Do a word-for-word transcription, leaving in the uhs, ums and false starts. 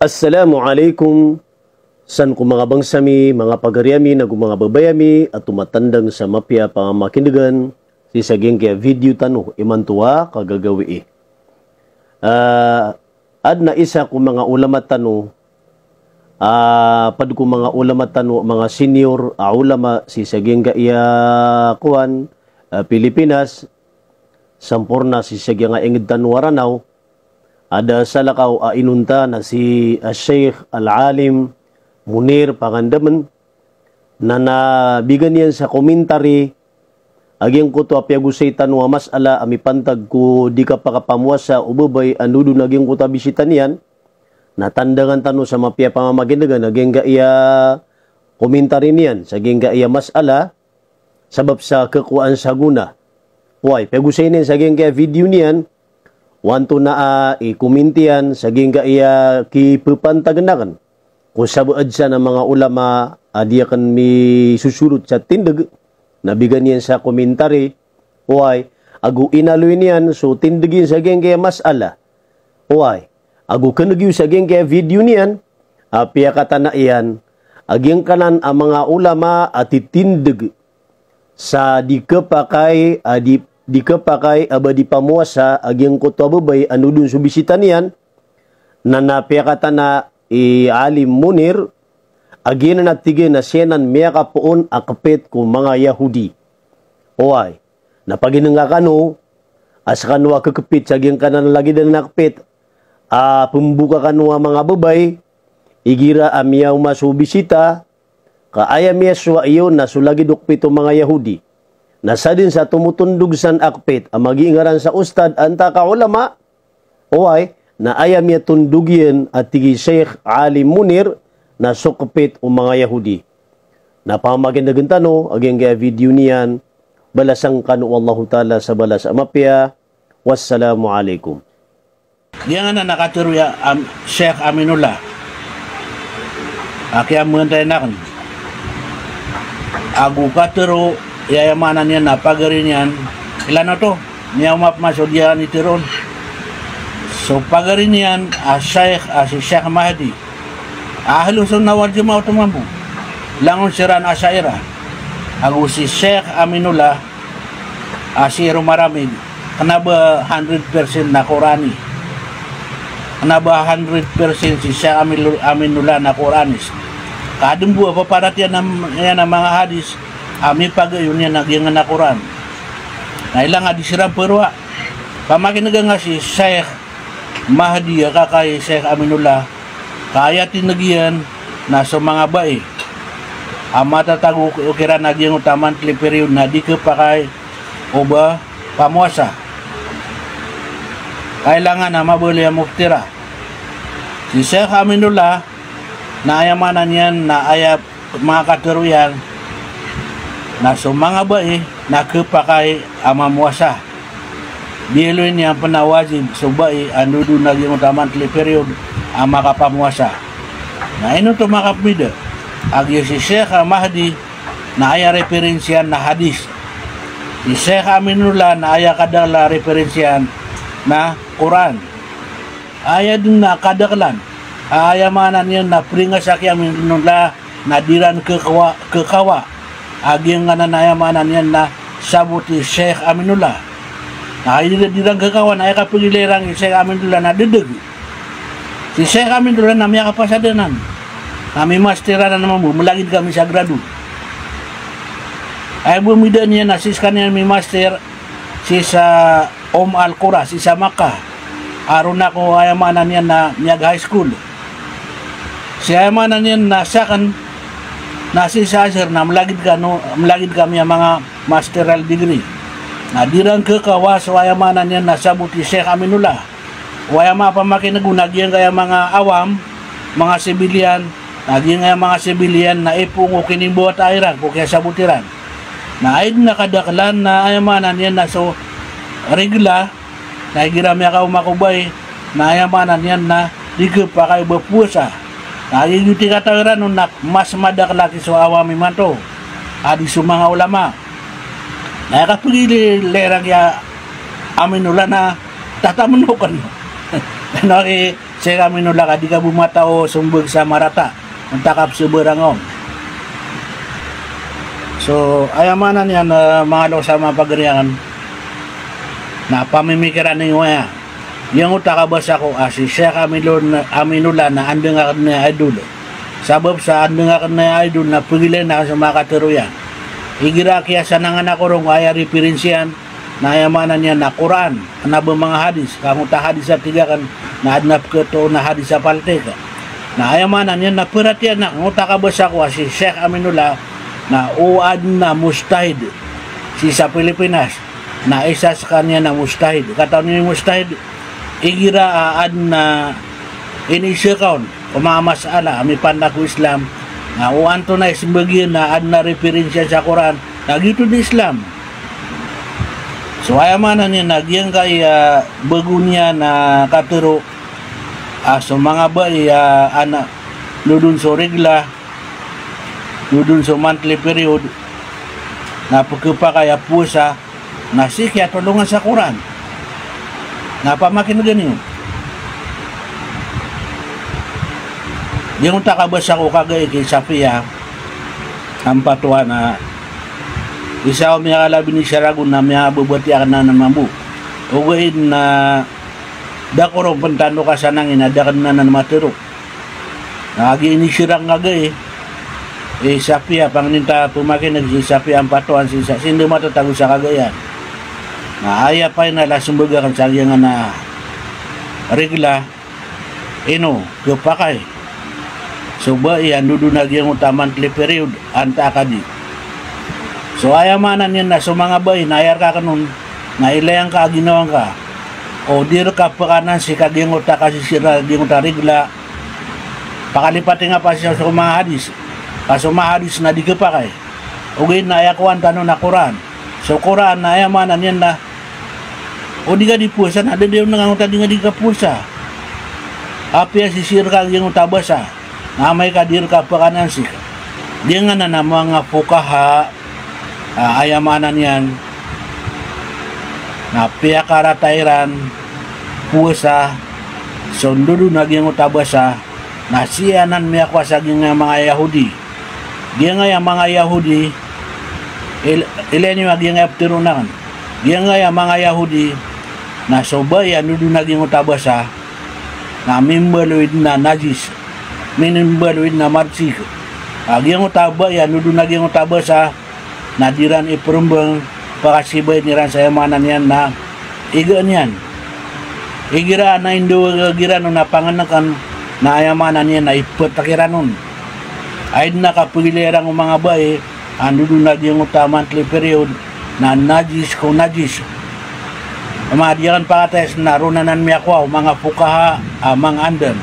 Assalamu alaikum. San ko manga bangsa mi, manga pagari ami, nago manga babay ami a tomatandang sa mapiya a pamamakin'gan sii sa giyangkaya video tano imanto a kagagawii. Ah, adn a isa ko manga ulama tano, ah, pd ko manga ulama tano, manga senior a ulama sii sa giyangkaya kowan, ah, Pilipinas, samporna sii sa giyangkaya ingd tano a Ranaw, a da salakaw a inonta na si, ah, Sheikh Al-Alim Munir Pangandamen, na, na bigan iyan sa commentary a giyangkoto a piyagosay tano a mas'ala a mipantag ko di kapakapamowasa o babay a ndodon a giyangkoto a bisita niyan, na tandangan tano sa mapiya a pamamakin'gan a giyangkaya commentary niyan sa giyangkaya mas'ala, sabap sa kakowaan sa gona. Oway, piyagosay niyan sa giyangkaya video niyan, o antonaa i comment iyan sa giyangkaya kipapantagn akn ko sabaad san a manga ulama a di akn misosorot sa tindg, na bigan iyan sa commentary, oway, ago inaloy niyan so tindg iyan sa giyangkaya mas'ala. Oway, ago kneg iyo sa giyangkaya video niyan a piyakatana iyan a giyangkanan a manga ulama a titindg sa di khapakay a di, di khapakay a ba di pamowasa a giyangkoto a babay a ndodon so bisita niyan, na, na piyakatana i Alim Munir a giyanan a tig iyan a siyanan miyakapoon a kepit ko manga Yahudi. Oway, na pagin'ga kano a sekano a kekepit sa giyangkanan a lagid anan a kepit a pemboka kano a manga babay igira a miyaoma so bisita, ka aya miyasowa iyo na so lagid o kepit o manga Yahudi. Na sadn sa tomotondog san a kepit a magiingaran sa ustad antaa ka ulama, oway, na aya miyatondog iyan a tig i Sheikh Alim Munir na so kepit o manga Yahudi. Na pamamakin'gan tano a giyangkaya video niyan, balasan kano o Allahu Ta'ala sa balas a mapiya. Wassalamu alaikum. Giyanan a katharo i Am-, Sheikh Aminullah a kiyamantayan akn. Ago katharo i aya maana niyan na pagari niyan, ilay oto, miyaoma pman so di niyan itharoon. So pagari niyan a Sheikh, a si Sheikh Mahdi a Ahlus Sunnah wal Jamaah oto mambo. Langon siran Asha'irah. Ago si Sheikh Aminullah a si Iro Maramig, kena ba hundred percent na Qur'ani. Kena ba hundred percent si Sheikh Aminul-, Aminullah na Qur'anis. Ka aden bo a paparatiyayaan iyan a manga hadis a mipagayon iyan a giyanan a Qur'an. Na ilay a di siran paroa. Pamakin'ga nga si Sheikh Mahdi a kaka i Sheikh Aminullah, ka aya tineg iyan na so manga bai a matatago kiran a giyangkoto a monthly period na di khapakay o ba pamowasa. Kailangan a mabaloy a mufti ra. Si Sheikh Aminullah na aya maana niyan na aya manga katharo iyan na so manga bai na khapakay a mamowasa. Biyaloy niyan pn a wajib so bai a ndodon a giyangkoto a monthly period a makapamowasa. Na ino oto makapmbida? Agiya si Sheikh Mahdi na aya reference iyan na hadis. Si Sheikh Aminullah na aya kadakl a reference iyan na Qur'an. Aya den a kadaklan, aya maana niyan na pringasak iyan Aminullah na di ran khakawa, khakawa a giyangkanan a aya maana niyan na sabot i Sheikh Aminullah. Na aya di, di ran khakawa na aya kapagilay iran ki Sheikh Aminullah na dedeg. Si Sheikh Aminullah na miyakapasad anan, na mimaster anan mambo, melagid ka misagrado. Aya bo mbida niyan na sii sekaniyan mimaster sii sa Umm Al-Qura, sii sa Makkah. A roo ako aya maana niyan na miyag-high school. Sii aya maana niyan na saken na sii sa Azhar na melagid kano, melagid kami a manga masteral degree. Na di ran khakawa so aya maana niyan na sabot i Sheikh Aminullah. O aya mapamakin'g on a giyangkaya manga awam, manga civilian, na giyangkaya manga civilian na ipoon ko kinimbawata iran ko kiyasabot iran. Na aya den a kadaklan na aya maana niyan na so regla, na igira miyakaoma ko bai, na aya maana niyan na di khapakay o ba powasa. Na giyoto i kataw iran on na mas madakl a ki so awam imanto a di so manga ulama. Na aya kapagilay iran ki Aminullah na tatamenoken. Na ki Sheikh Aminullah ka di ka bo matao sombag sa marata, onta ka pzabarang on. So aya maana niyan, eh, manga loks a manga pagari akn, na pamimikiran iyo aya. Giyangkoto a kabasa ko a si Sheikh Aminul-, Aminullah na andang akn a idol. Sabap sa andang akn a idol na pagilay akn so manga katharo iyan. Igira kiyasanangan ako ron ko aya reference iyan, na aya maana niyan na Qur'an, kna ba manga hadis, ka angkoto a hadis a tig akn na adn a pkhato na hadis a paltik. Na aya maana niyan na paratiyayaan akn angkoto a kabasa ko a si Sheikh Aminullah na o adn a mujtahid sii sa Pilipinas, na isa skaniyan a mujtahid. Katawan iyo i mujtahid, igira a adn a iniiza ka on ko manga mas'ala a mipandak ko Islam, na o antonaa i smbag iyan na adn a reference iyan sa Qur'an, na giyoto dn i Islam. So aya maana niyan na giyangkaya bago niyan a katharo a so manga bai a ana lodon so regla, lodon so monthly period, na pkhapakay a powasa, na sii kiyatolongan sa Qur'an. Na pamakin'ga niyo. Giyangkoto a kabasa ko kagai ki Safiya Ampatuan a isa o miyakalabi ni saragon na miyababatiya akn anan mambo. Ogaid na da ko ron pntano kasanangin a da akn anan matharo. Na agi inisirang kagai i Safiya, pangnin ta pmakin'g si Safiya Ampatuan sii sa, sii dn matatago sa kagai iyan. Na aya final a smbag akn sa giyangkanan a regla, ino khapakay so bai a ndodon a giyangkoto a monthly period antaa ka di. So aya maana niyan na so manga bai na aya rka akn on na ilay angka a ginawa ngka, o di rka pkanan sii ka giyangkoto a kasisir a giyangkoto a regla, pakalipati ngka pa sii so manga hadis. Ka so manga hadis na di khapakay. Ogaid na aya kowaan tano na Qur'an. So Qur'an na aya maana niyan na o di ka di powasa na da dn angkoto a di ngka di kapowasa. Apiya sisir ka giyangkoto a basa, na amay ka di rka pkanan sii ka. Giyangkanan a manga fuqaha, a, aya maana niyan na piyakarata iran powasa so ndodon a giyangkoto a basa, na sii anan miyakowa sa giyangkaya manga Yahudi. Giyangkaya manga Yahudi, il-, ilay niyo a giyangkaya ptharoon akn. Giyangkaya manga Yahudi na so bai a ndodon a giyangkoto a basa na mimbaloy dn a najis, mimbaloy dn a marjik. A giyangkoto a bai a ndodon a giyangkoto a basa na di ran iprmbang, pakasibain iran sa aya maana niyan na igaan iyan. Igira na indawag iran on a pangnkan na aya maana niyan na iptk iran on. Aya dn a kapagilay iran o manga bai a ndodon a giyangkoto a monthly period na najis ko najis. Madi akn pakataya sn na roo anan miyakowa o manga fuqaha a manga andan.